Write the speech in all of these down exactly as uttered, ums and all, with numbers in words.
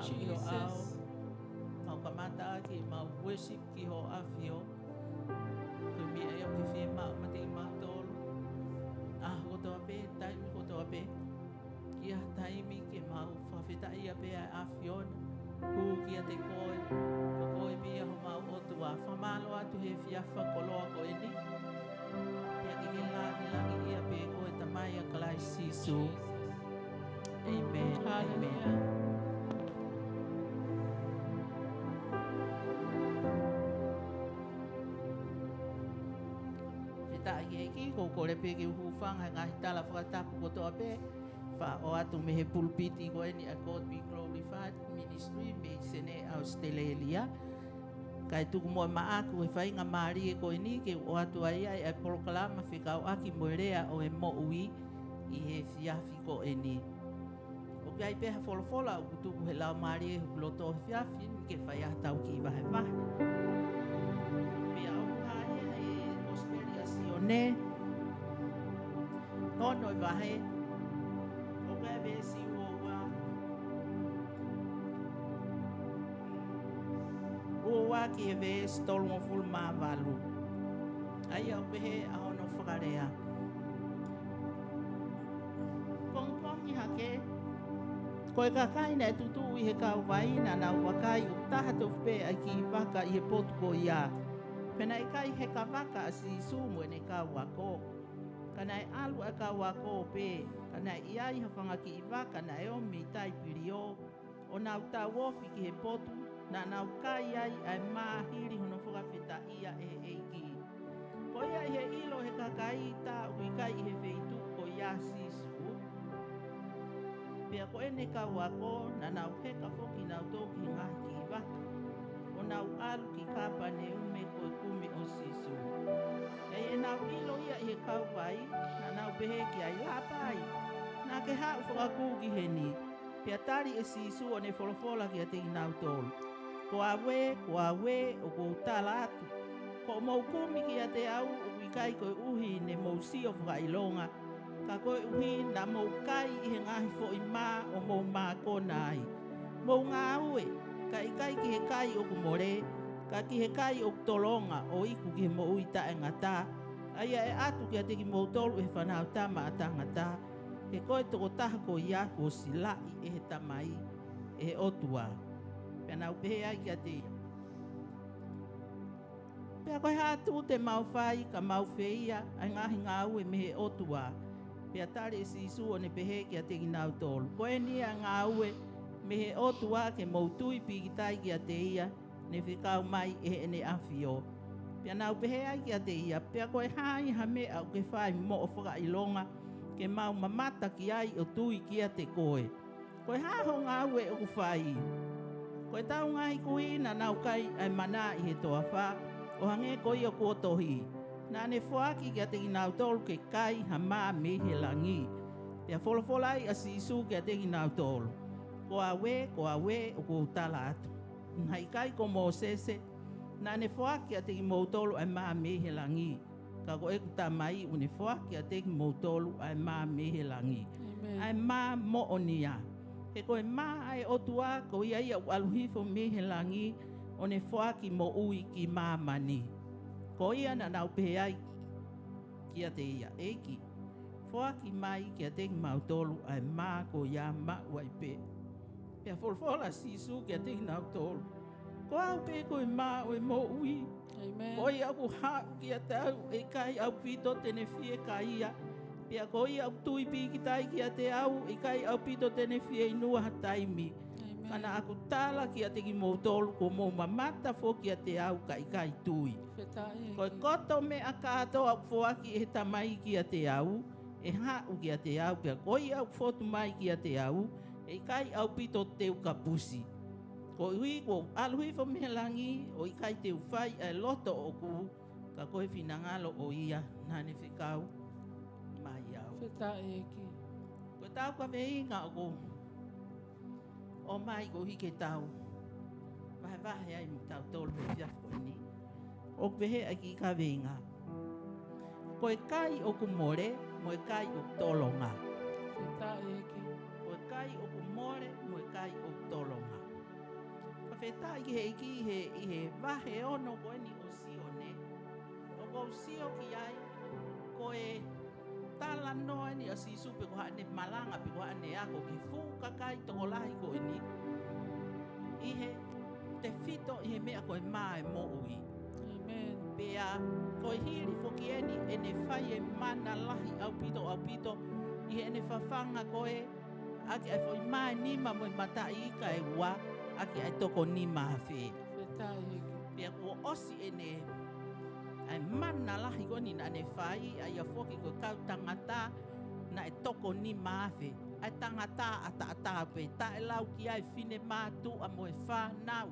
ʻIo ʻaʻau, mau kamata ʻaki ʻemau worship ki Hoʻo ʻAfio. Ko e meʻa ia ʻoku ke fiemaʻu meiate kimautolu. ʻAho kotoa pē, taimi kotoa pē. Ke ʻi ai ha taimi ke mau fakafetaʻia pē ʻa e ʻAfiona. Hū kiate koe, ko koe pē ia homau ʻOtua. Fakamālō atu he efiafi fakakoloa ko eni. Pea ke ke lāngilangiʻia pē koe Tamai ʻia Kalaisi Sīsū. ʻĒmeni. Haleluia. ʻĒmeni. Fakafetaʻi ki he ʻEiki, ʻoku ou kole pē ke u hūfanga he ngaahi tala fakatapu kotoa pē. Faʻa ʻoatu mei he pulpiti ko eni ʻa e God Be Glorified Ministry mei Senē, ʻAositelēlia. Kae tuku muʻa maʻaku e faingamālie ko eni ke u ʻoatu ai ʻa e polokalama fekauʻaki mo e Lea ʻo e Moʻui ʻi he efiafi ko eni. ʻOku ʻi ai pē ha folofola ʻoku tuku he Laumālie ʻi hoku loto he efiafi ni ke fai ai haʻatau kiʻi vahevahe. Pea ʻoku hā ia he Kosipeli ʻa Sione, ono e vahe, ʻoku ʻi ai e veesi ua ua. Ua ua ki he veesi tolungofulu mā valu. ʻA ia ʻoku pehē ʻa hono fakalea. Pongipongi hake, ko e kakai naʻe tutuʻu ʻi he kauvai naʻa nau vakai ʻoku taha tofu pē ʻa e kiʻi vaka ʻi he potu ko ia. Pea naʻe ʻikai heka vaka ʻa Sīsū mo ʻene kau ako. Ka naʻe ʻalu ʻa e kau ako pē, ka naʻe ʻi ai ha fanga kiʻi vaka naʻe omi mei Taipilio, ʻo nau tau ofi ki he potu naʻa nau kai ai ʻa e mā hili hono fakafetaʻia ʻe he ʻEiki. Ko ia ʻi he ʻilo ʻe he kakai tā ʻoku ʻikai ʻi he feituʻu ko ia ʻa Sīsū, pea ko ʻene kau ako, naʻa nau heka foki nautolu ki he ngaahi kiʻi vaka, ʻo nau ʻalu ki Kāpaneume ko e kumi ʻo Sīsū. Pea ʻi heʻenau ʻilo ia ʻi he kauvai, naʻa nau pehē ki ai, Lāpai, naʻa ke haʻu fakakū ki heni. Pea tali ʻe Sīsū ʻo ne folofola kiate kinautolu, Ko au ē, ko au ē, ʻoku ou tala atu, ko hoʻomou kumi kiate au ʻoku ʻikai koeʻuhi ne mou sio fakaʻilonga, ka koeʻuhi naʻa mou kai ʻi he ngaahi foʻi mā ʻo mou mākona ai. Mou ngāue, ka ʻikai ki he kai ʻoku mole, ka ki he kai ʻoku tolonga ʻo iku ki he moʻui taʻengata, ʻa ia ʻe ʻatu kiate kimoutolu ʻe he Fanautama ʻa Tangata. He ko e tokotaha ko ia kuo silaʻi ʻe he Tamai, ʻe he ʻOtua. Pea nau pehē ai kiate ia, Pea ko e hā atu te mau fai ka mau feia ʻa e ngaahi ngāue mei he ʻOtua? Pea tali ʻe Sīsū ʻo ne pehē kiate kinautolu, Ko eni ʻa e ngāue mei he ʻOtua, ke mou tui pīkitai kiate ia ne fekau mai ʻe heʻene ʻAfio. Pea nau pehē ai kiate ia, Pea ko e hā ʻi ha meʻa ʻoku ke fai moʻo fakaʻilonga ke mau mamata ki ai ʻo tui kiate koe? Ko e hā ho ngāue ʻoku fai? Ko ʻetau ngaahi kui naʻa nau kai ʻa e mana ʻi he toafa, ʻo hangē ko ia kuo tohi, Naʻa ne foaki kiate kinautolu ke kai ha mā mei he langi. Pea folofola ai ʻa Sīsū kiate kinautolu, Ko au ē, ko au ē, ʻoku ou tala atu, naʻe ʻikai ko Mōsese naʻa ne foaki kiate kimoutolu ʻa e mā mei he langi, ka ko ʻeku Tamai ʻoku ne foaki kiate kimoutolu ʻa e mā mei he langi. ʻĒmeni. ʻA e mā moʻonia. He ko e mā ʻa e ʻOtua, ko ia ia ʻoku ʻalu hifo mei he langi ʻo ne foaki moʻui ki māmani. Ko ia naʻa nau pehē ai kiate ia, ʻEiki, foaki mai kiate kimautolu ʻa e mā ko ia maʻu ai pē. Pea folofola ʻa Sīsū kiate kinautolu, Ko au pē ko e mā ʻo e moʻui. ʻĒmeni. Ko ia ʻoku haʻu kiate au, ʻe ʻikai ʻaupito te ne fiekaia. Pea ko ia ʻoku tui pīkitai kiate au, ʻe ʻikai ʻaupito te ne fieinua ha taimi. ʻĒmeni. Ka naʻa ku tala kiate kimoutolu, kuo mou mamata foki kiate au, ka ʻikai tui. Fakafetaʻi. Ko e kotoa meʻa kātoa ʻoku foaki ʻe he Tamai kiate au, ʻe haʻu kiate au, pea ko ia ʻoku fotu mai kiate au, ʻe ʻikai ʻaupito te u kapusi. Koeʻuhi kuo u ʻalu hifo mei he langi, ʻo ʻikai te u fai ʻa e loto ʻoʻoku, ka ko e finangalo ʻo ia naʻa ne fekau mai au. Fakafetaʻi ʻEiki. Ko ʻetau kaveinga ʻoku ʻomai koeʻuhi ke tau vahevahe ai mo kitautolu he efiafi ko eni, ʻoku pehē ʻa e kiʻi kaveinga, Ko e kai ʻoku mole mo e kai ʻoku tolonga. Fakafetaʻi ʻEiki. Ko e kai ʻoku mole mo e kai ʻoku tolonga. Fakafetaʻi ki he ʻEiki ʻi he, ʻi he vahe ono ko eni ʻo Sione. ʻOku ou sio ki ai, ko e talanoa eni ʻa Sīsū pe ko haʻane malanga pe ko haʻane ako ki he fuʻu kakai tokolahi ko eni. ʻI he tefito ʻi he meʻa ko e mā ʻo e moʻui. ʻĒmeni. Pea ko e hili foki eni ʻene fai e mana lahi ʻaupito, ʻaupito, ʻi heʻene fafanga ko ē ʻaki ʻa e foʻi mā ʻe nima mo e mataʻi ika ʻe ua, ʻaki ʻa e toko nima afe. Fakafetaʻi ʻEiki. Pea kuo ʻosi ʻene, ʻa e mana lahi ko eni naʻa ne fai, ʻa ia foki ko e kau tangata naʻe toko nima afe. ʻA e tangata ʻataʻatā pē, taʻelau ki ai e finemātuʻa mo e fānau.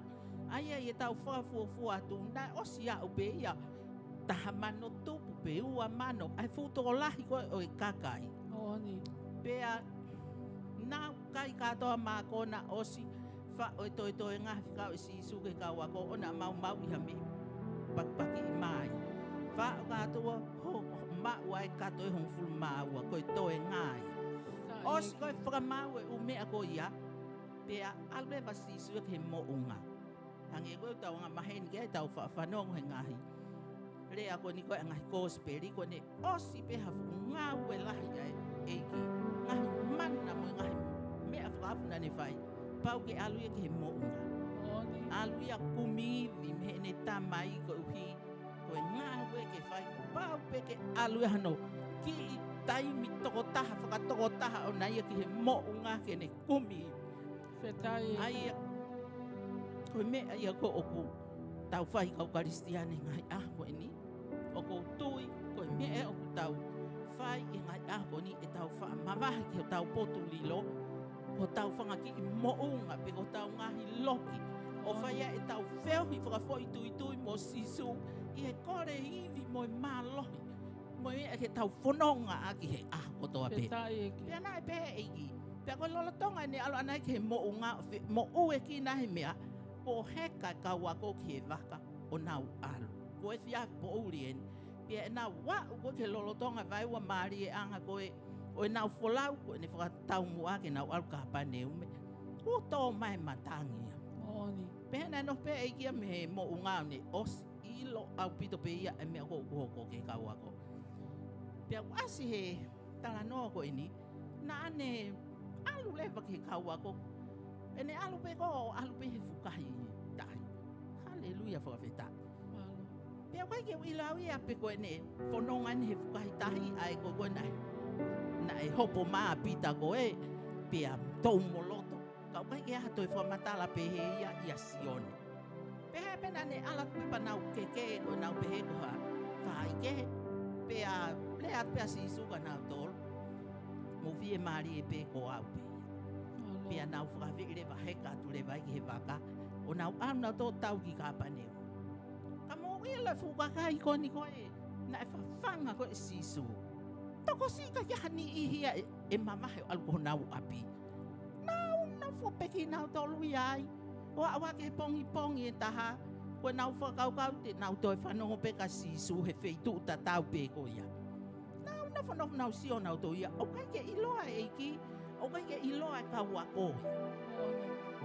ʻA ia ʻi heʻetau fakafuofua atu, naʻe ʻosi aʻu pē ia taha mano tupu pe ua mano, ʻa e fuʻu tokolahi ko ē ʻo e kakai. Moʻoni. Pea nau kai kātoa mākona, ʻosi faʻo e toetoenga fekau ʻe Sīsū ki he kau ako, ʻo nau maumauʻi ha meʻi pakipakiʻi mā. Faʻo kātoa, ho, maʻu ai kato ʻe hongofulu mā ua, ko e toenga ia. Fakafetaʻi ʻEiki. ʻOsi ko ē fakamaau e ʻū meʻa ko ia, pea ʻalu leva Sīsū ia ki he moʻunga. Hangē ko ʻetau angamaheni ke tau faʻa fanongo he ngaahi lea ko eni ko ē ʻa e ngaahi kosipeli, ko ʻene ʻosi pē ha fuʻu ngāue lahi ʻa e ʻEiki, ngaahi mana mo e ngaahi meʻa fakaofo naʻa ne fai, pau ke ʻalu ia ki he moʻunga. Moʻoni. ʻAlu ia kumi ivi mei heʻene Tamai koeʻuhi ko e ngāue ke fai, pau pē ke ʻalu ia hano kiʻi taimi tokotaha, fakatokotaha ʻona ia ki he moʻunga ke ne kumi ivi. Fakafetaʻi. ʻA ia, ko e meʻa ia ko ē ʻoku tau fai kau Kalisitiane he ngaahi ʻaho ko eni. ʻOku ou tui, ko e meʻa ʻoku tau fai he ngaahi ʻaho ko eni, ʻetau faʻa mavahe ki hotau potu lilo, ko hotau fanga kiʻi moʻunga pe ko hotau ngaahi loki, ʻo fai ai ʻetau feohi fakafoʻituitui mo Sīsū ʻi he kole ivi mo e mālohi mo e meʻa ke tau fononga ʻaki he ʻaho kotoa pē. Fakafetaʻi ʻEiki. Pea naʻe pehē ʻe he ʻEiki, pea ko e lolotonga ʻene ʻalu ʻana ki he moʻunga, fe-, moʻuekina he meʻa, kuo heka e kau ako ki he vaka ʻo nau ʻalu. Ko e efiafi poʻuli eni. Pea ʻenau aʻu ko ē ki he lolotonga vaeua mālieʻanga ko ē ʻo ʻenau folau, ko ʻene fakataumuʻa ke nau ʻalu Kāpaneume, kuo tō mai e matangi ia. Moʻoni. Pea naʻe nofo pē ʻEiki ia mei he moʻunga ʻo ne ʻosi ʻilo ʻaupito pē ia e meʻa ko ē ʻoku hoko ki he kau ako. Pea ʻoku ʻasi he talanoa ko eni, naʻa ne ʻalu leva ki he kau ako. ʻEne ʻalu pē ko ē, ʻalu pē he fukahi tahi. Haleluia, fakafetaʻi. Mālō. Pea ʻoku ʻikai ke u ʻilo au ia pe ko ʻene fononga eni he fukahi tahi, ʻa ē ko ē naʻe, naʻe hopo mai ʻa Pita ko ē, pea toumoloto. Ka ʻoku ʻikai ke ʻi ai ha toe fakamatala pehē ia ʻia Sione. Pehē pē naʻa ne ʻalu atu pē pea nau keke, ko ʻenau pehē ko ha faʻahikehe. Pea lea atu pē ʻa Sīsū kia nautolu, mou fiemālie pē, ko au pē ia. Mālō. Pea nau fakaafeʻi leva, heka atu leva ia ki he vaka, ʻo nau ʻalu nautolu ʻo tau ki Kāpaneume. Ka mou ʻilo e fuʻu kakai ko eni ko ē naʻe fafanga ko ē ʻe Sīsū, tokosiʻi, ʻikai ke ʻi ai ha niʻihi ia ʻe, ʻe mavahe ʻo ʻalu ki honau ʻapi. Nau, nau nofo pē kinautolu ia ai. ʻO aʻu ki he pongipongi ʻe taha, ko ʻenau fakakaukau te nau toe fanongo pē kia Sīsū he feituʻu tatau pē ko ia. Nau nofo, nau, nau sio nautolu ia, ʻoku ʻikai ke ʻiloa e ʻEiki, ʻoku ʻikai ke ʻiloa e kau ako ia.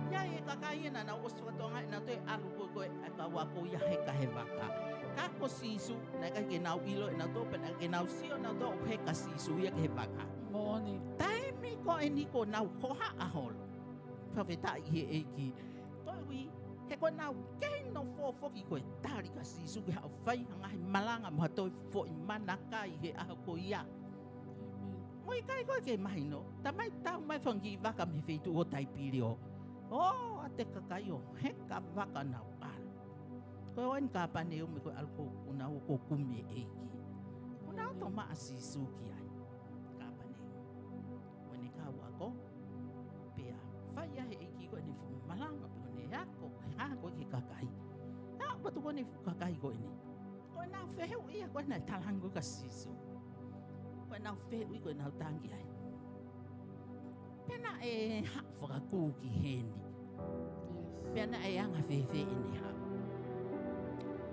ʻI ai e kakai ia naʻa nau ʻosi fakatokangaʻi naʻa toe ʻalu ko ē, ko ē e kau ako ia heka he vaka. Ka ko Sīsū, naʻe ʻikai ke nau ʻilo ʻe nautolu, pea naʻe ʻikai ke nau sio nautolu ʻoku heka ʻa Sīsū ia ki he vaka. Moʻoni. Taimi ko eni kuo nau hohaʻa holo. Fakafetaʻi ki he ʻEiki. Koeʻuhi, he kuo nau kei nofo foki ko e tali kia Sīsū ke haʻu ʻo fai ha ngaahi malanga mo ha toe foʻi mana kai he ʻaho ko ia. ʻĒmeni. Mo e ʻikai ko ē ke mahino, talamai tau mai e fanga kiʻi vaka mei he feituʻu ko Taipilio. ʻO ʻa e kakai ʻo heka vaka nau ʻalu. Ko eni Kāpaneume ko e ʻalu ko ē ʻo nau ō ʻo kumi e ʻEiki. Ko ʻenau ō ʻo maʻa ʻa Sīsū ki ai. Kāpaneume. Ko ʻene kau ako, pea fai ʻe he ʻEiki ko ʻene fuʻu malanga, pea ko ʻene ako, ko e hā ko ē ki he kakai. Naʻe ʻalu atu ko eni e fuʻu kakai ko eni. Ko ʻenau fehuʻi ia ko ē naʻe talaange ko ē kia Sīsū. Ko ʻenau fehuʻi ko ē naʻa nau tangi ai. Pe naʻe haʻu fakakū ki heni. Yes. Pea naʻe anga fēfē ʻene haʻu.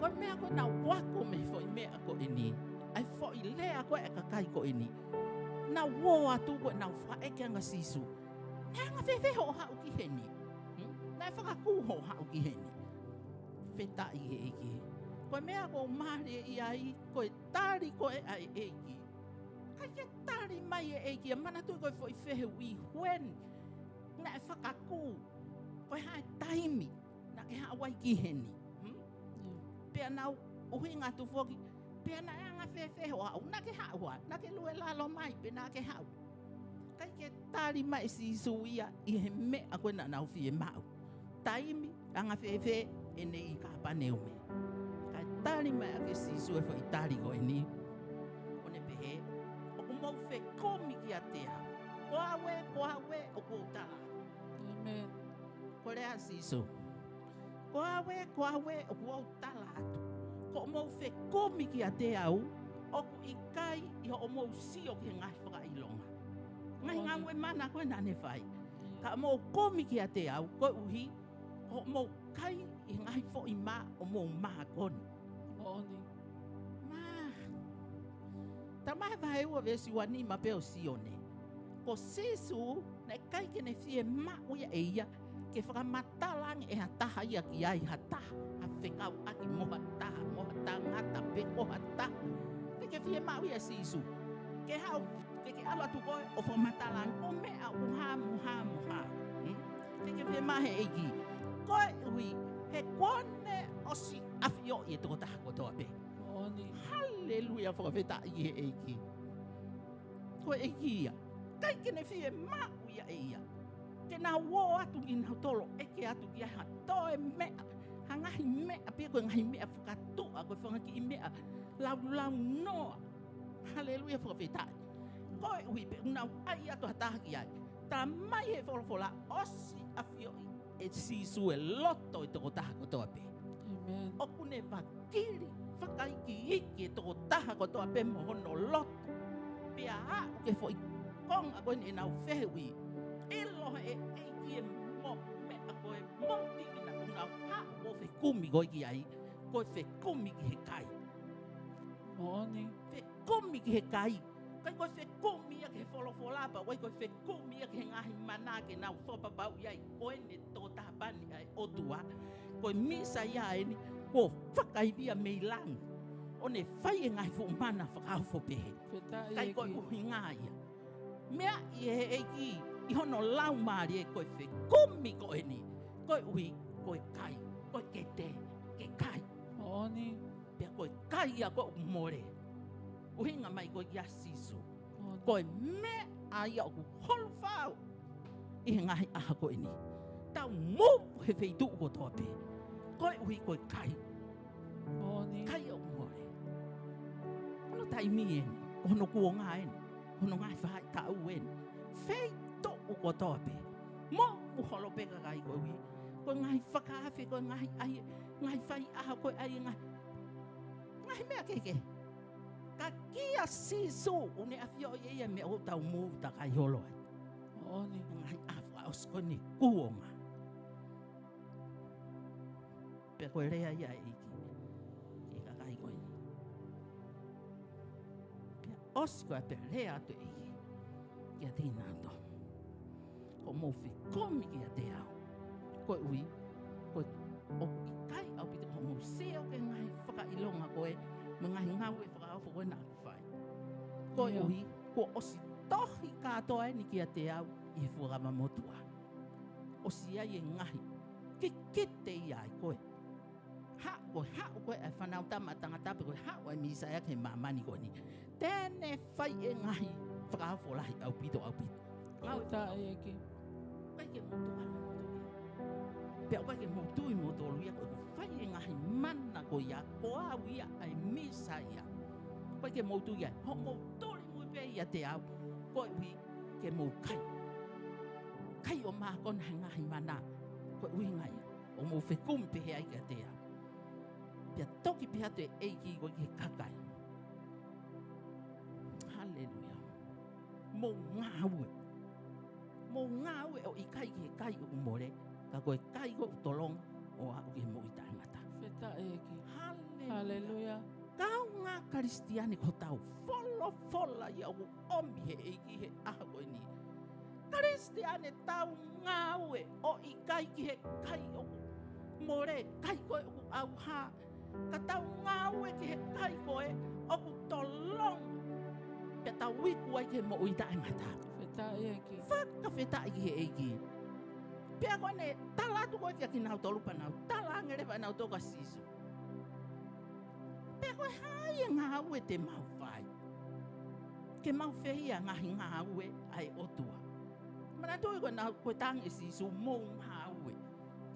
Ko e meʻa ko ē naʻa nau ako mei he foʻi meʻa ko eni, ʻa e foʻi lea ko ē ʻa e kakai ko eni. Nau ō atu ko ē nau fakaʻeke ange kia Sīsū. Naʻe anga fēfē hoʻo haʻu ki heni? Hmm? ʻE fakakū hoʻo haʻu ki heni. Fakafetaʻi ki he ʻEiki. Ko e meʻa ʻoku ou mālieʻia ai, ko e tali ko ē ʻa e ʻEiki. ʻIkai ke tali mai e ʻEiki, ʻa e manatu ko e foʻi fehuʻi heni. Naʻe fakakū, ko e hā e taimi naʻa ke haʻu ai ki heni. Hmm? Pea naʻa ku ʻuhinga atu foki, pea naʻe anga fēfē hoʻo haʻu, naʻa ke haʻu ā, naʻa ke lue lalo mai, pe naʻa ke haʻu. ʻIkai ke tali mai ʻe Sīsū ia ʻi he meʻa ko ē naʻa nau fiemaʻu. Taimi, anga fēfē ʻene ʻi Kāpaneume. Kae tali mai ʻaki ʻe Sīsū e foʻi tali ko eni. ʻO ne pehē, ʻoku mou fekumi kiate au. Ko au ē, ko au ē, ʻoku ou tala. ʻĒmeni. Ko e lea ʻa Sīsū. Ko au ē, ko au ē, ʻoku ou tala atu. Ko hoʻomou fekumi kiate au, ʻoku ʻikai ʻi hoʻomou sio ki he ngaahi fakaʻilonga. Ngaahi ngāue mana ko ē naʻa ne fai. Ka mou kumi kiate au, koeʻuhi, ko hoʻomou kai ʻi he ngaahi foʻi mā ʻo homou mākoni. Moʻoni. Mā. Talamai he vahe ua veesi ua nima pē ʻo Sione. Ko Sīsū, naʻe ʻikai ke ne fiemaʻu ia ʻe ia, ke fakamatala ange ʻe ha taha ia ki ai, ha taha, ha fekauʻaki mo ha taha, mo ha tangata pe ko ha taha. ʻIkai ke fiemaʻu ia ʻe Sīsū. Ke haʻu, ke ke ʻalu atu koe ʻo fakamatala ange ko e meʻa ʻoku hā mo hā mo hā. Hmm? ʻIkai ke fiemaʻu he ʻEiki. Koeʻuhi, he kuo ne ʻosi ʻafioʻi e tokotaha kotoa pē. Moʻoni. Haleluia, fakafetaʻi ki he ʻEiki. Ko e ʻEiki ia. ʻIkai ke ne fiemaʻu ia ʻe ia ke nau ō atu kinautolu ʻo ʻeke atu ki ai ha toe meʻa, ha ngaahi meʻa, pe ko e ngaahi meʻa fakatuʻa, ko e fanga kiʻi meʻa laulaunoa. Haleluia, fakafetaʻi. Koeʻuhi pē ʻoku nau ʻai atu ha taha ki ai. Talamai he folofola ʻosi ʻafioʻi ʻe Sīsū e loto e tokotaha kotoa pē. ʻĒmeni. ʻOku ne vakili fakaikiiki e tokotaha kotoa pē mo hono loto. Pea aʻu ki he foʻi konga ko eni ʻenau fehuʻi. ʻIlo he ʻEiki e mo meʻa ko e moti ina ʻoku nau haʻu ʻo fekumi ko ē ki ai, ko e fekumi ki he kai. Moʻoni. Fekumi ki he kai. ʻIkai ko e fekumi ia ki he folofola pē, ʻikai ko e fekumi ia ki he ngaahi mana ke nau fakapapauʻi ai ko eni e tokotaha pani ʻa e ʻOtua. Ko e Mīsaia eni, kuo fakaivia mei langi. ʻO ne fai e ngaahi fuʻu mana fakaofo pehē. Fakafetaʻi ʻEiki. ʻIkai ko e ʻuhinga ia. Meaʻi ʻe he ʻEiki ʻi hono laumālie ko e fekumi ko eni. Koeʻuhi, ko e kai, ko e kete, ke kai. Moʻoni. Pea ko e kai ia ko ē ʻoku mole. ʻUhinga mai ko ē kia Sīsū. Moʻoni. Ko e meʻa ia ʻoku hulu fau ʻi he ngaahi ʻaho ko eni. Tau mou he feituʻu kotoa pē. Koeʻuhi ko e kai. Moʻoni. Kai ʻoku mole. Ko hono taimi eni, ko hono kuonga eni, ko hono ngaahi faʻahitaʻu eni. Feituʻu kotoa pē. Mou holo pē kakai koeʻuhi. Ko e ngaahi fakaafe, ko e ngaahi ʻai, ngaahi fai ʻaho, ko e ʻai, ngaahi, ngaahi meʻa kehekehe. Ka kia Sīsū, ʻoku ne ʻafioʻi ʻe ia e meʻa ʻoku tau mou takai holo ai. Moʻoni. Ngaahi ʻaho fakaʻosi ko eni kuonga. Pea ko e lea ia ʻa e ʻEiki ki he kakai ko eni. Pea ʻosi ko ē pea lea atu e ʻEiki kiate kinautolu. Ko hoʻomou fekumi kiate au. Koeʻuhi, ko e ʻoku ʻikai ʻaupito hoʻomou sio ki he ngaahi fakaʻilonga ko ē, mo e ngaahi ngāue fakaofo ko ē naʻa ku fai. Koeʻuhi, kuo ʻosi tohi kātoa eni kiate au ʻi he Fuakava Motuʻa. ʻOsi ʻi ai e ngaahi kikite ia ai ko ē. Haʻu ko ē, haʻu ko ē ʻa e Fānautama ʻa Tangata pe ko e haʻu ʻa e Mīsaia ki he māmani ko eni. Te ne fai e ngaahi fakaofo lahi ʻaupito, ʻaupito. Ngāue fakaafe. ʻIkai ke mou tui moutolu ia. Pea ʻoku ʻikai ke mou tui moutolu ia, ko ʻeku fai e ngaahi mana ko ia, ko au ia ʻa e Mīsaia. ʻIkai ke mou tui ia, hoʻomou tuli mui pē ʻiate au, koeʻuhi ke mou kai. Kai ʻo mākona he ngaahi mana, ko e ʻuhinga ia, ʻoku mou fekumi pehē ai kiate au. Pea toki pehē atu e ʻEiki ko ē ki he kakai. Haleluia. Mou ngāue. Mou ngāue ʻo ʻikai ki he kai ʻoku mole, ka ko e kai ʻoku tolonga ʻo aʻu ki he moʻui taʻengata. Fakafetaʻi ʻEiki. Haleluia. Haleluia. Kāinga Kalisitiane, ko hotau folofola ia ʻoku ʻomi he ʻEiki he ʻaho ko eni. Kalisitiane, tau ngāue ʻo ʻikai ki he kai ʻoku mole, kai ko ē ʻoku ʻauha. Ka tau ngāue ki he kai ko ē ʻoku tolonga, pea tau iku ai ki he moʻui taʻengata. Fakafetaʻi ʻEiki. Fakafetaʻi ki he ʻEiki. Pea ko ʻene tala atu ko ē kia kinautolu, pea nau tala ange leva ʻe nautolu kia Sīsū: Pea ko e hā e ngāue te mau fai ke mau fai ʻa e ngaahi ngāue ʻa e ʻOtua? Manatuʻi ko ʻena, ko e talaange ʻe Sīsū, mou ngāue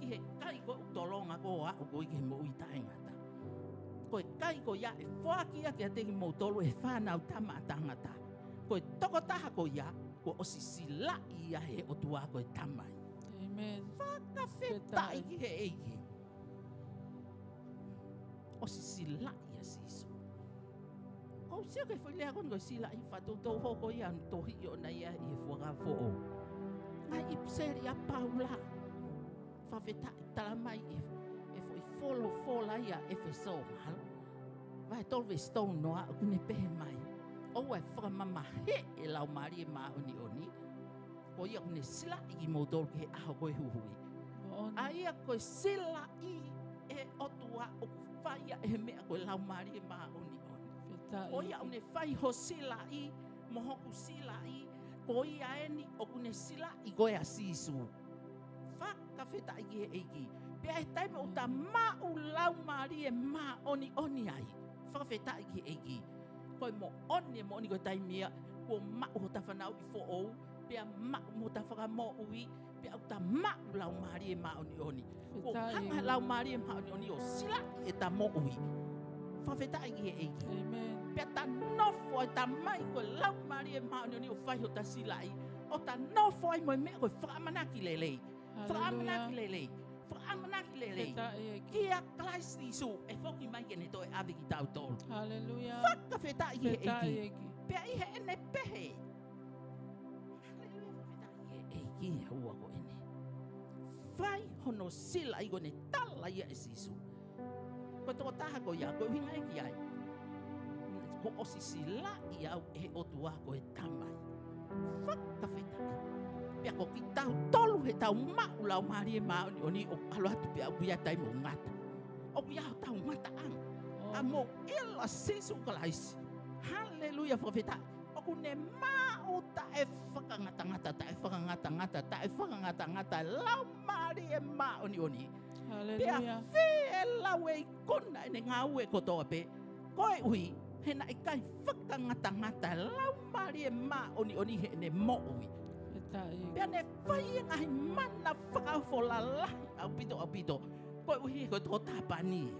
ki he kai ko ē ʻoku tolonga, ko e aʻu ko ē ki he moʻui taʻengata. Ko e kai ko ia ʻe foaki ia kiate kimoutolu ʻe he Fanautama ʻa Tangata. Ko e tokotaha ko ia kuo ʻosi silaʻi ia ʻe he ʻOtua ko e Tamai. ʻĒmeni. Fakafetaʻi ki he ʻEiki. ʻOsi silaʻi ʻa Sīsū. ʻOku ou sio ki he foʻi lea ko eni ko e silaʻi, fakatoutou hoko ia ʻo tohi ʻona ia ʻi he Fuakava Foʻou. Ngaahi ʻipiseli ʻa Paula. Fakafetaʻi, talamai ʻe he, ʻe he foʻi folofola ia ʻEfesō mahalo, vahe tolu veesi tolu noa, ʻoku ne pehē mai: ʻOua ʻe fakamamahiʻi e Laumālie Māʻoniʻoni, ko ia ʻoku ne silaʻi kimoutolu ki he ʻaho ko ē huhuʻi. Moʻoni. ʻA ia ko e silaʻi ʻa e ʻOtua ʻoku fai ia ʻe he meʻa ko e Laumālie Māʻoniʻoni. Fakafetaʻi ʻEiki. Ko ia ʻoku ne fai ho silaʻi mo hoku silaʻi, ko ia eni ʻoku ne silaʻi ko ē ʻa Sīsū. Fakafetaʻi ki he ʻEiki. Pea ʻi he taimi ʻoku ta maʻu Laumālie Māʻoniʻoni ai, fakafetaʻi ki he ʻEiki, ko e moʻoni, moʻoni ko e taimi ia kuo maʻu hota fanauʻi foʻou, pea maʻu mo hota fakamoʻui, pea ʻoku ta maʻu Laumālie Māʻoniʻoni. Kuo fakafetaʻi hanga ʻe he Laumālie Māʻoniʻoni ʻo silaʻi ʻeta moʻui. Fakafetaʻi ki he ʻEiki. ʻĒmeni. Pea ta nofo ai, talamai ko e Laumālie Māʻoniʻoni ʻoku fai hota silaʻi, ʻo ta nofo ai mo e meʻa ko e fakaʻamanaki lelei. Haleluia. Fakaʻamanaki lelei. Fakaʻamanaki lelei. Fakafetaʻi ʻEiki. Kia Kalaisi Sīsū ʻe foki mai ke ne toe ʻave kitautolu. Haleluia. Fakafetaʻi ki he ʻEiki. Fakafetaʻi ʻEiki. Pea ʻi heʻene pehē. Haleluia, fakafetaʻi ki he ʻEiki, ʻa e ua ko eni. Fai hono silaʻi, ko ʻene tala ia ʻe Sīsū: Ko e tokotaha ko ia, ko e ʻuhinga ia ki ai, kuo ʻosi silaʻi au ʻe he ʻOtua ko e Tamai. Fakafetaʻi. Pea ko kitautolu heʻetau maʻu Laumālie Māʻoniʻoni, ʻoku ʻalu atu pē ʻoku ʻi ai e taimi ʻoku ngata. ʻOku ʻi ai hotau ngataʻanga. Ka mou ʻilo ʻa Sīsū Kalaisi. Haleluia, fakafetaʻi. ʻOku ne maʻu taʻefakangatangata, taʻefakangatangata, taʻefakangatangata e Laumālie Māʻoniʻoni. Haleluia. Pea feʻelau e ikuna ʻene ngāue kotoa pē, koeʻuhi he naʻe ʻikai fakangatangata e Laumālie Māʻoniʻoni heʻene moʻui. Fakafetaʻi. Pea ne fai e ngaahi mana fakaofo lalahi ʻaupito, ʻaupito, koeʻuhi ko e tokotaha pani.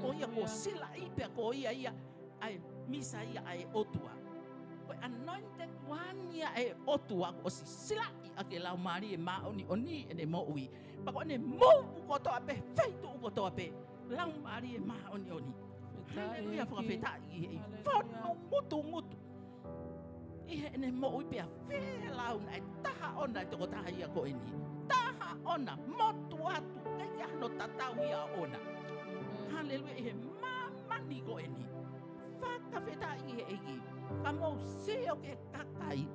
Ko ia kuo Haleluia. Silaʻi, pea ko ia ia ʻa e Mīsaia ʻa e ʻOtua. Ko e anointed one ia ʻa e ʻOtua kuo ʻosi silaʻi ʻaki e Laumālie Māʻoniʻoni ʻene moʻui. Pea ko ʻene move kotoa pē, feituʻu kotoa pē, Laumālie Māʻoniʻoni. Fakafetaʻi Haleluia, ʻEiki. Fakafetaʻi ʻEiki. Haleluia. Fonu ngutungutu ʻi heʻene moʻui pea feʻelau naʻe taha ʻona e tokotaha ia ko eni. Taha ʻona, motuʻa atu, ʻikai ke ʻi ai hano tatau ia ʻona. ʻĒmeni. Haleluia, ʻi he māmani ko eni. Fakafetaʻi ki he ʻEiki. Ka mou sio ki he kakai.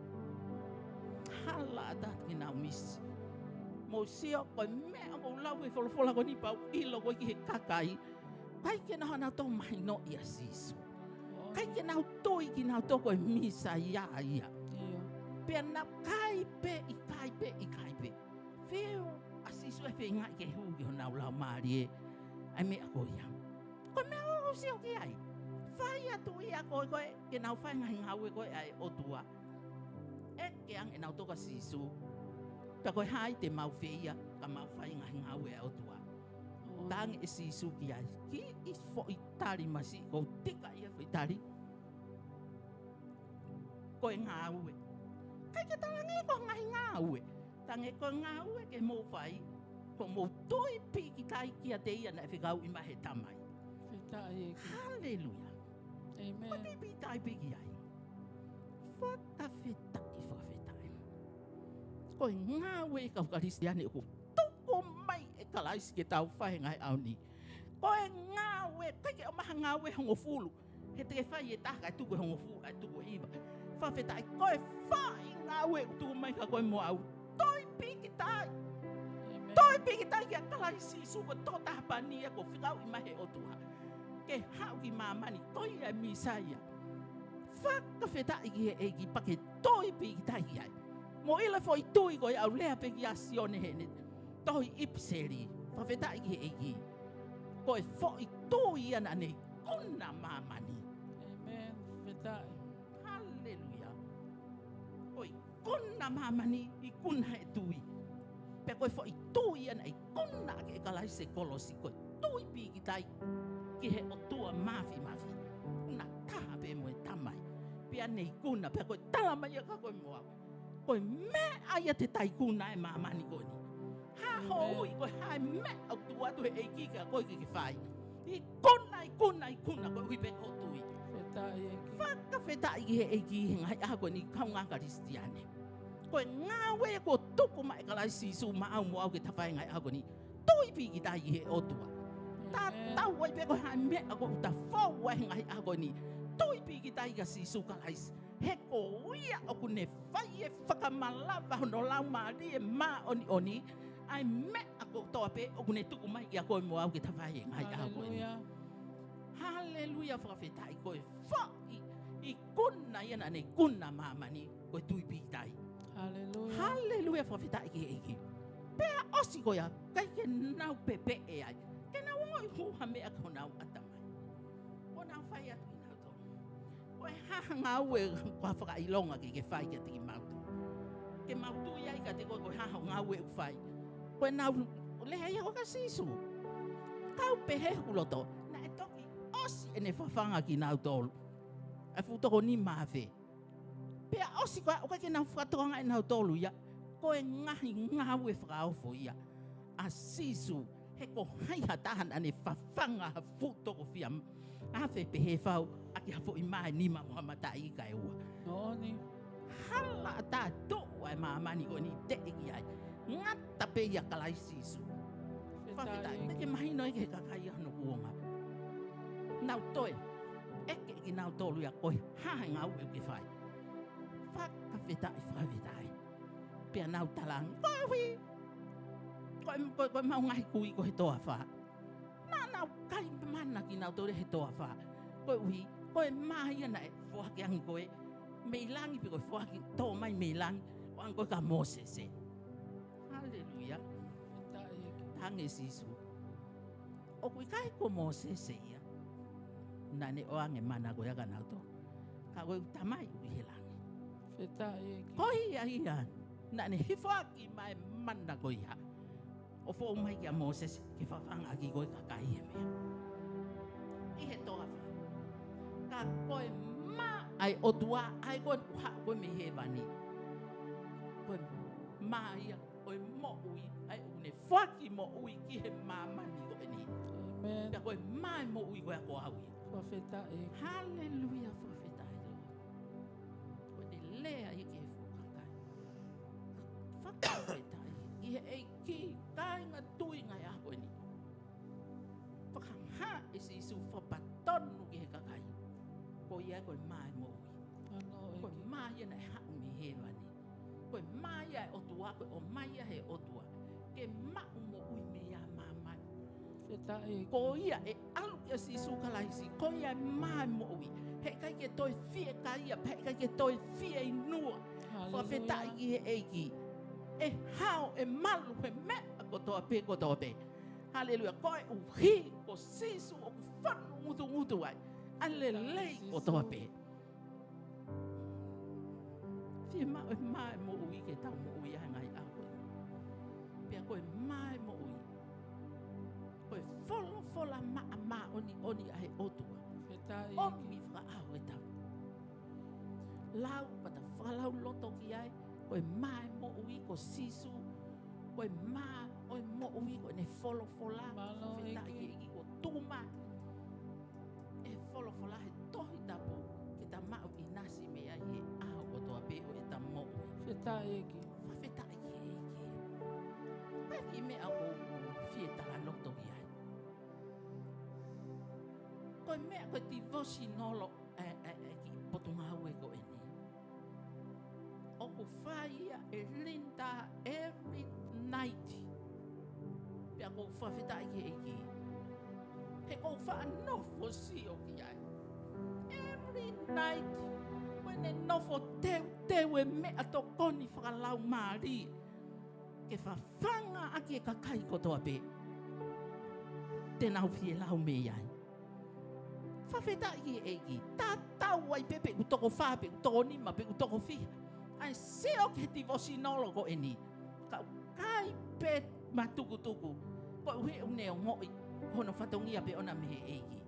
Hala ʻatā ke nau misi. Mou sio, ko e meʻa ʻoku ou lau he folofola ko eni pea u ʻilo ko ē ki he kakai. ʻIkai ke nau hanga ʻo mahinoʻi ʻa Sīsū. ʻIkai ke nau tui kinautolu ko e Mīsaia ia. ʻIo. Pea nau kai pē, ʻikai pē, ʻikai pē. Fiu ʻa Sīsū ʻe feingaʻi ke hū ki honau laumālie ʻa e meʻa ko ia. Ko e meʻa ʻoku ou sio ki ai. Fai atu ia ko ē, ko ē ke nau fai e ngaahi ngāue ko ē ʻa e ʻOtua. ʻEke ange ʻenautolu kia Sīsū: Pea ko e hā ia te mau fai ia ka mau fai e ngaahi ngāue ʻa e ʻOtua? ʻO. Talaange ʻe Sīsū ki ai, kiʻi foʻi tali masiʻi, ʻoku ou tika ia foʻi tali. Ko e ngāue. ʻIkai ke talaange ko e ngaahi ngāue. Talaange ko e ngāue ke mou fai, ko hoʻomou tui pīkitai kiate ia naʻe fekauʻi mai ʻe he Tamai. Fakafetaʻi ʻEiki. Haleluia. ʻĒmeni. Ko e tui pīkitai pē ki ai. Fakafetaʻi, fakafetaʻi. Ko e ngāue ʻa e kau Kalisitiane ʻoku tuku mai ʻe Kalaisi ke tau fai he ngaahi ʻaho ni. Ko e ngāue, ʻikai ke ʻomai ha ngāue ʻe hongofulu. He te ke fai e taha kae tuku e hongofulu, kae tuku e hiva. Fakafetaʻi, ko e foʻi ngāue ʻoku tuku mai kia koe mo au. Toi pīkitai. ʻĒmeni. Toi pīkitai kia Kalaisi Sīsū ko e tokotaha pē eni ia kuo fekauʻi mai he ʻOtua ke haʻu ki māmani, ko ia e Mīsaia. Fakafetaʻi ki he ʻEiki pea ke toi pīkitai ki ai. Mou ʻilo e foʻi tui ko ia ʻoku lea pē kia Sione heʻene tohi ʻipiseli. Fakafetaʻi ki he ʻEiki. Ko e foʻi tui ia naʻa ne ikuna māmani. ʻĒmeni. Fakafetaʻi. Haleluia. Ko e ikuna māmani, ikuna he tui. Pea ko e foʻi tui ia naʻe ikuna ʻaki ʻe Kalaisi he kolosi, ko e tui pīkitai ki he ʻOtua Māfimafi. Ikuna taha pē mo e Tamai. Pea ne ikuna, pea ko e tala mai ia kia koe mo au. Ko e meʻa ia te ta ikuna ʻi māmani ko eni. Hā ho ui, ko e hā e meʻa ʻoku tuʻu atu he ʻEiki kia koe ke ke fai. Ikuna, ikuna, ikuna, koeʻuhi pē ko hoʻo tui. Fakafetaʻi ʻEiki. Fakafetaʻi ki he ʻEiki he ngaahi ʻaho ko eni kaungā Kalisitiane. Ko e ngāue kuo tuku mai ʻe Kalaisi Sīsū maʻau mo au ke ta fai he ngaahi ʻaho ko eni. Toi pīkitai ki he ʻOtua. ʻĒmeni. Tatau ai pē ko e hā e meʻa ʻoku ta fou ai he ngaahi ʻaho ko eni. Toi pīkitai kia Sīsū Kalaisi. He ko ia ʻoku ne fai e fakamalava hono Laumālie Māʻoniʻoni, ʻa e meʻa kotoa pē ʻoku ne tuku mai kia koe mo au ke ta fai he ngaahi ʻaho ko eni. Haleluia. Haleluia, fakafetaʻi, ko e foʻi ikuna ia naʻa ne ikuna māmani, ko e tui pīkitai. Haleluia. Haleluia, fakafetaʻi ki he ʻEiki. Pea ʻosi ko ia, ʻikai ke nau pepeʻe ai. Ke nau ongoʻi hū ha meʻa ki honau ʻatamai. Ko ʻenau fai atu kinautolu. Ko e hā ha ngāue ʻoku ke fakaʻilonga ke ke fai kiate kimautolu. Ke mau tui ai kiate koe ko e hā ho ngāue ʻoku fai. Ko ʻenau lea ia ko ē kia Sīsū. Kau pehē hoku loto, naʻe toki ʻosi ʻene fafanga kinautolu. ʻA e fuʻu toko nima afe. Pea ʻosi ko ia, ʻoku ʻikai ke nau fakatokangaʻi ʻe nautolu ia, ko e ngaahi ngāue fakaofo ia ʻa Sīsū, he ko hai ha taha naʻa ne fafanga ha fuʻu toko fiha afe pehē fau ʻaki ha foʻi mā ʻe nima mo ha mataʻi ika ʻe ua. Moʻoni. Hala ʻatā tuʻu ʻa e māmani ko eni teʻeki ai. Ngata pē ʻia Kalaisi Sīsū. Fakafetaʻi. Fakafetaʻi. Te ke mahino ai ki he kakai ʻa hono kuonga. Nau toe ʻeke kinautolu ia ko e hā e ngāue ʻoku ke fai. Fakafetaʻi, fakafetaʻi. Pea nau talaange, koeʻuhi ko e, ko e, ko ʻemau ngaahi kui ko e toafa. Naʻa nau kai mana kinautolu he toafa. Koeʻuhi, ko e mā ia naʻe foaki ange ko ē mei langi pe ko e foaki tō mai mei langi ʻo ange ko ē kia Mōsese. Haleluia. Fakafetaʻi ʻEiki. Talaange ʻe Sīsū, ʻoku ʻikai ko Mōsese ia naʻa ne ʻoange mana ko ia kia nautolu. Ka ko e Tamai ʻoku ʻi he langi. Fakafetaʻi ʻEiki. Ko ia ia naʻa ne hifo ʻaki mai mana ko ia ʻo fou mai kia Mōsese ke fafanga ʻaki ko e kakai he meʻa ʻi he toafa. Ka ko e mā ʻa e ʻOtua ʻa ē ko ē ʻoku haʻu ko ē mei hēvani. Ko e mā ia ʻo e moʻui, ʻa ē ʻoku ne foaki moʻui ki he māmani ko eni. ʻĒmeni. Pea ko e mā ʻo e moʻui ko ia ko au ia. Fakafetaʻi. Haleluia, fakafetaʻi Lord. Ko ʻene lea ia ki he fuʻu kakai. Fakafetaʻi. ʻI he ʻEiki, kāinga tui ngaahi ʻaho ko eni. Fakahā ʻe Sīsū fakapatonu ki he kakai. Ko ia ko e mā ʻo e moʻui. Ano, ko e ʻEiki. Mā ia naʻe haʻu mei hēvani. Ko e mā ia ʻa e ʻOtua, ko e ʻomai ia he ʻOtua. Ke maʻu moʻui mei he māmani. Fakafetaʻi ʻEiki. Ko ia ʻe ʻalu kia Sīsū Kalaisi, ko ia ʻa e mā ʻo e moʻui. Heʻikai ke toe fiekaia, pea heʻikai ke toe fieinua. Haleluia. Fakafetaʻi ki he ʻEiki. ʻE hao, ʻe malu he meʻa kotoa pē, kotoa pē. Haleluia. Koeʻuhi ko Sīsū ʻoku fonu ngutungutu ai ʻa e lelei kotoa pē. Fiemaʻu e mā ʻo e moʻui ke tau moʻui ai he ngaahi ʻaho ko eni. Pea ko e mā ʻo e moʻui, ko e folofola maʻa māʻoniʻoni ʻa e ʻOtua. Fakafetaʻi ʻEiki. ʻOmi fakaʻauha ʻetau lau, pea ta fakalauloto ki ai, ko e mā ʻo e moʻui ko Sīsū, ko e mā ʻo e moʻui ko ʻene folofola. Mālō, fakafetaʻi ʻEiki. ʻEiki, kuo tuku mai ʻe he folofola he Tohi Tapu, ke ta maʻu ʻinasi mei ai he ʻaho kotoa pē ʻo ʻeta moʻui. Fakafetaʻi ʻEiki. Fakafetaʻi ki he ʻEiki. Ko e kiʻi meʻa ʻoku ou fie talanoa ki ai. Ko e meʻa ko e devotional ʻa e, ʻa e, ʻa e kiʻi potungāue ko eni. Fai ia ʻe Linda every night. Pea ʻoku ou fakafetaʻi ki he ʻEiki. He ʻoku ou faʻa nofo sio ki ai. Every night, ko ʻene nofo teuteu e meʻatokoni fakalaumālie ke fafanga ʻaki e kakai kotoa pē te nau fie lau mei ai. Fakafetaʻi ki he ʻEiki. Tatau ai pē pe ʻoku toko fā, pe ʻoku toko nima, pe ʻoku toko fiha. ʻAi sio ki he devotional ko eni. Ka ʻoku ʻikai pē matukutuku. Koeʻuhi ʻoku ne ongoʻi hono fatongia pē ʻona mei he ʻEiki.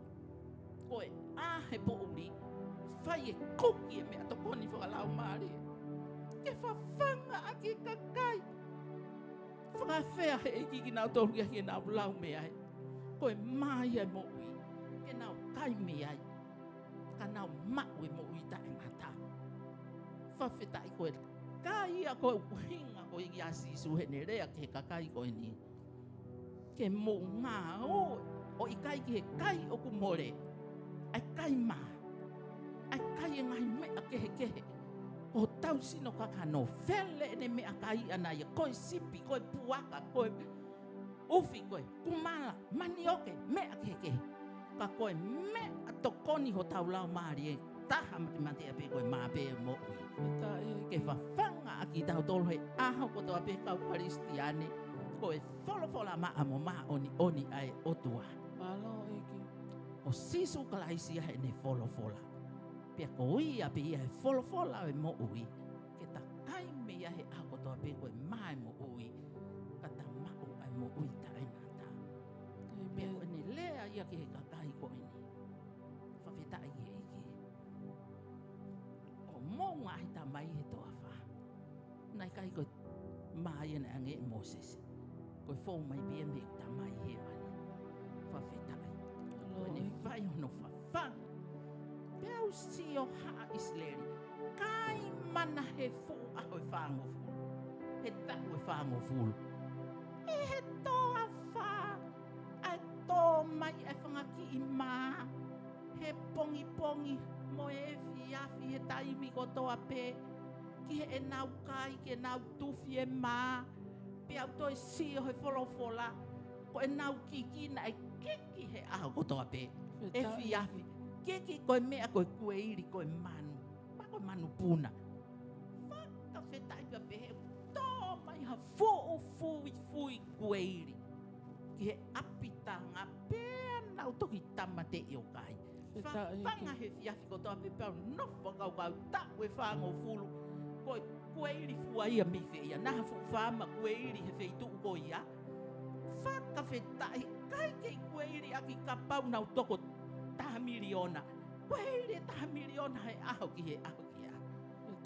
Ko e ʻā he poʻuli, fai e kuki e meʻatokoni fakalaumālie ke fafanga ʻaki e kakai. Fakafeʻao he ʻEiki kinautolu ia ke nau lau mei ai. Ko e mā ia e moʻui, ke nau kai mei ai, ka nau maʻu e moʻui taʻengata. Fakafetaʻi ko e kai ia ko e ʻuhinga ko ia ʻa Sīsū heʻene lea ki he kakai ko eni. Ke mou ngāue, ʻo ʻikai ki he kai ʻoku mole, ʻa e kai mā, ʻa e kai e ngaahi meʻa kehekehe. Ko hotau sino kakano, fele ʻene meʻakai ʻana ia, ko e sipi, ko e puaka, ko e ʻufi, ko e kumala, manioke, meʻa kehekehe. Ka ko e meʻatokoni hotau laumālie, taha matematea pē ko e mā pē moʻui. Fakafetaʻi. Ke fafanga ʻaki kitautolu he ʻaho kotoa pē kau Kalisitiane, ko e folofola maʻa mo māʻoniʻoni ʻa e ʻOtua. Mālō ʻEiki. Ko Sīsū Kalaisi ia heʻene folofola. Pea ko ia pē ia he folofola ʻo e moʻui. Ke ta kai mei ai he ʻaho kotoa pē ko e mā e moʻui. Ka ta maʻu ʻa e moʻui taʻengata. ʻĒmeni. Pea ko ʻene lea ia ki he kakai ko eni. Fakafetaʻi ki he ʻEiki. Ko hoʻomou ngaahi tamai he toafa. Naʻe ʻikai ko e mā ia naʻe ʻange ʻe Mōsese. Ko e fou mai pē ia mei he Tamai Hēvani. Fakafetaʻi. Ko ʻene fai hono fafanga. Pea u sio haʻa ʻIsileli. Kai mana he fuʻu ʻaho ʻe fāngofulu. He taʻu ʻe fāngofulu. ʻI he toafa. ʻA e tō mai e fanga kiʻi mā. He pongipongi mo e efiafi he taimi kotoa pē. Ki heʻenau kai, ke nau tufi e mā. Pea u toe sio he folofola. Ko ʻenau kiki naʻe kiki he ʻaho kotoa pē. Fakafetaʻi. Efiafi. Kiki ko e meʻa ko e kueili ko e manu. Pea ko e manu puna. Fakafetaʻi pea pehē. Tō mai ha fuʻu fuifui kueili. Ki he ʻapitanga pea nau toki tāmateʻi ʻo kai. Fakafetaʻi. Fafanga he efiafi kotoa pē pea u nofo fakakaukau taʻu ʻe fāngofulu. Ko e kueili fua ia mei fē ia. Naʻa fuʻu faama kueili he feituʻu ko ia. Fakafetaʻi kai kei kueili ʻaki kapau nau toko taha miliona. Kueili ʻe taha miliona he ʻaho ki he ʻaho ki he ʻaho.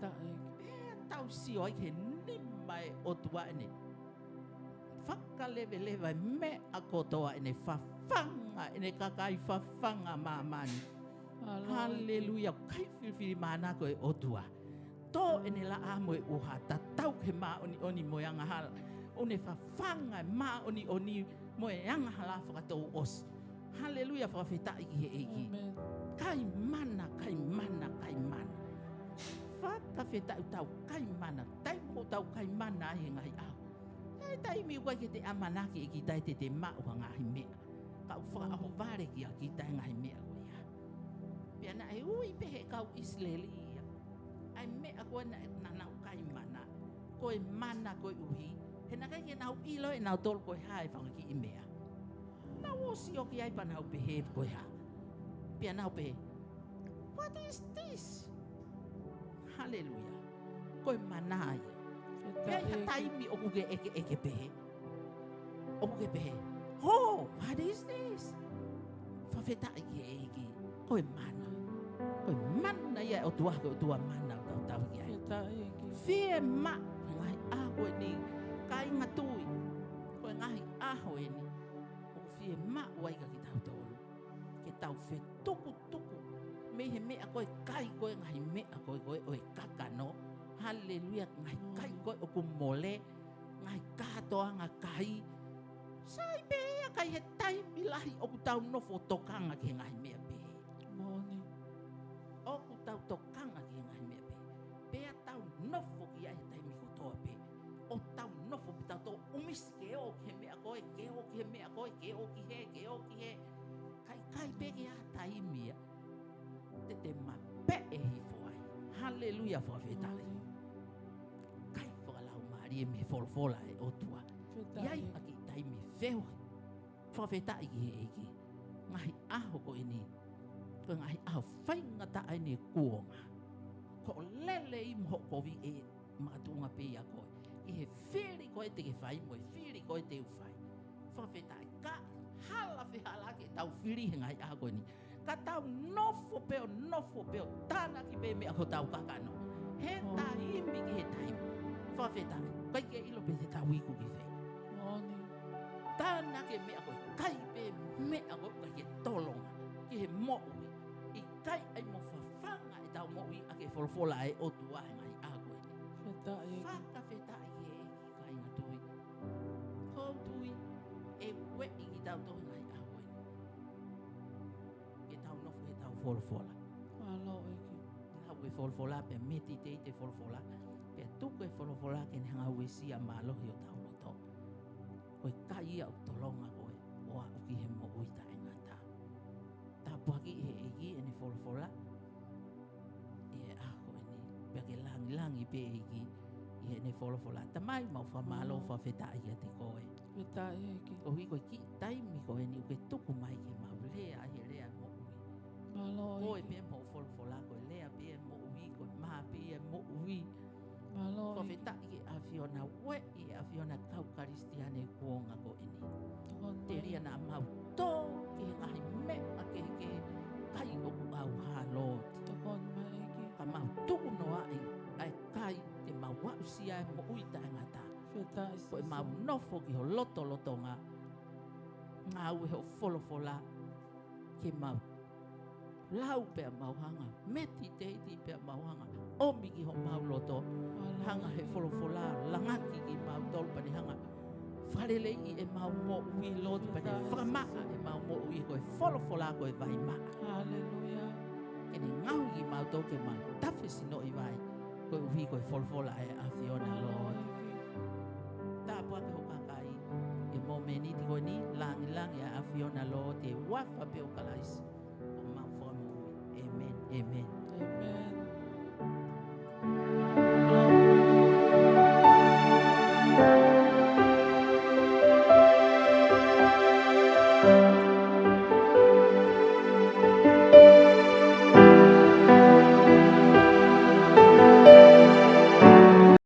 Fakafetaʻi. Pea tau sio ai ki he nima e ʻOtua ʻene fakaleveleva e meʻa kotoa ʻene fafanga, ʻene kakai fafanga māmani. Mālō. Haleluia, kai filifilimānako e ʻOtua. Tō ʻene laʻā mo e ʻuha, tatau ki he māʻoniʻoni mo e angahala. ʻO ne fafanga e māʻoniʻoni mo e angahala fakatouʻosi. Haleluia, fakafetaʻi ki he ʻEiki. ʻĒmeni. Kai mana, kai mana, kai mana. Fakafetaʻi tau kai mana, taimi ko tau kai mana ai he ngaahi ʻaho. ʻE taimi ʻoku ʻikai ke te ʻamanaki ʻe kita ʻe te te maʻu ha ngaahi meʻa. Ka ʻoku fakaʻohovale kia kita e ngaahi meʻa ko ia. Pea naʻe ui pē he kau ʻIsileli ia. ʻA e meʻa ko ē naʻa, naʻa nau kai mana. Ko e mana koeʻuhi. He naʻe ʻikai ke nau ʻilo ʻe nautolu ko e hā e fanga kiʻi meʻa. Nau ʻosi ʻoki ai pea nau pehē ko e hā. Pea nau pehē. What is this? Haleluia. Ko e mana ia. Fakafetaʻi. Pea ʻi ha taimi ʻoku ke ʻekeʻeke pehē. ʻOku ke pehē. Oh, what is this? Fakafetaʻi ki he ʻEiki. Ko e mana. Ko e mana ia ʻo e ʻOtua, ko e ʻOtua mana ʻoku tau tauhi ai. Fakafetaʻi ʻEiki. Fiemaʻu, he ngaahi ʻaho ko eni, kāinga tui. Ko e ngaahi ʻaho eni. ʻOku fiemaʻu ai kia kitautolu. Ke tau fetukutuku. Mei he meʻa ko e kai ko e ngaahi meʻa ko e ko e ʻo e kakano. Haleluia, ngaahi kai ko e ʻoku mole. Ngaahi kātoanga kai. Sai pē ia kai he taimi lahi ʻoku tau nofo tokanga ki he ngaahi meʻa pehē. Moʻoni. ʻOku tau tokanga ki he ngaahi meʻa pehē. Pea tau nofo ki ai he Ke ō ki he meʻa ko ē, ke ō ki hē, ke ō ki hē. Kae ʻikai pē ke ʻi ai ha taimi ia te te mapeʻe hifo ai. Haleluia, fakafetaʻi. ʻIkai fakalaumālie mei he folofola ʻa e ʻOtua. Fakafetaʻi. ʻI ai ha kiʻi taimi feohi. Fakafetaʻi ki he ʻEiki. Ngaahi ʻaho ko eni, ko e ngaahi ʻaho faingataʻa eni ʻo e kuonga. Ko e lelei mo e kovi ʻe makatuʻunga pē ʻia koe. ʻI he fili ko ē te ke fai mo e fili ko ē te u fai. Fakafetaʻi, ka hala fehālaaki ʻetau fili he ngaahi ʻaho ko eni. Ka tau nofo pē ʻo nofo pē ʻo tānaki pē meʻa ki hotau kakano. He taimi ki he taimi. Fakafetaʻi, ʻikai ke ʻilo pe te tau iku ki fē. Moʻoni. Tānaki e meʻa ko ē, ʻikai pē meʻa ko ē ʻikai ke tolonga ki he moʻui. ʻIkai ai mo fafanga ʻetau moʻui ʻaki e folofola ʻa e ʻOtua he ngaahi ʻaho ko eni. Fakafetaʻi ʻEiki. Fakafetaʻi ki he ʻEiki, kāinga tui. Ko u tui ʻe ueʻi kitautolu he ngaahi ʻaho ko eni ke tau nofo he ʻetau folofola. Mālō ʻEiki. Lau e folofola pea meditate e folofola. Pea tuku e folofola ke ne hanga ʻo uesia mālohi hotau loto. Ko e kai ia ʻoku tolonga ko ē ʻo aʻu ki he moʻui taʻengata. Tāpuakiʻi ʻe he ʻEiki ʻene folofola ʻi he ʻaho ko eni. Pea ke langilangi pē ʻEiki ʻi heʻene folofola. Tamai, mau fakamālō, fakafetaʻi kiate koe. Fakafetaʻi ʻEiki. Koeʻuhi ko e kiʻi taimi ko eni ʻoku ke tuku mai ke mau lea ai he lea moʻui. Mālō ʻEiki. Ko e pē mo e folofola, ko e lea pē ia moʻui, ko e mā pē ia moʻui. Mālō ʻEiki. Fakafetaʻi ki he ʻAfiona, ueʻi e ʻAfiona kau Kalisitiane kuonga ko eni. Tokoni mai. Telia naʻa mau tō ki he ngaahi meʻa kehekehe kai ʻoku ʻauha, Lord. Tokoni mai ʻEiki. Ka mau tuku noaʻi ʻa e kai te mau aʻusia e moʻui taʻengata. Fakafetaʻi Sīsū. Ko e mau nofo ki ho lotolotonga. Ngāue ho folofola ke mau lau pea mau hanga, meditate pea mau hanga ʻomi ki homau loto. Haleluia. Hanga he folofola langaki kimautolu pea ne hanga fakaleleiʻi ʻemau moʻui, Lord, pea ne fakamaʻa ʻemau moʻui. Ko e folofola ko e vai maʻa. Haleluia. Ke ne ngaohi kimautolu ke mau tafe sinoʻi vai koeʻuhi ko e folofola ʻa e ʻAfiona, Lord. Tāpuakiʻi ho kakai he momeniti ko eni, langilangi ʻa e ʻAfiona, Lord, ʻi he huafa pē ʻo Kalaisi ko homau Fakamoʻui. ʻĒmeni, ʻēmeni. ʻĒmeni.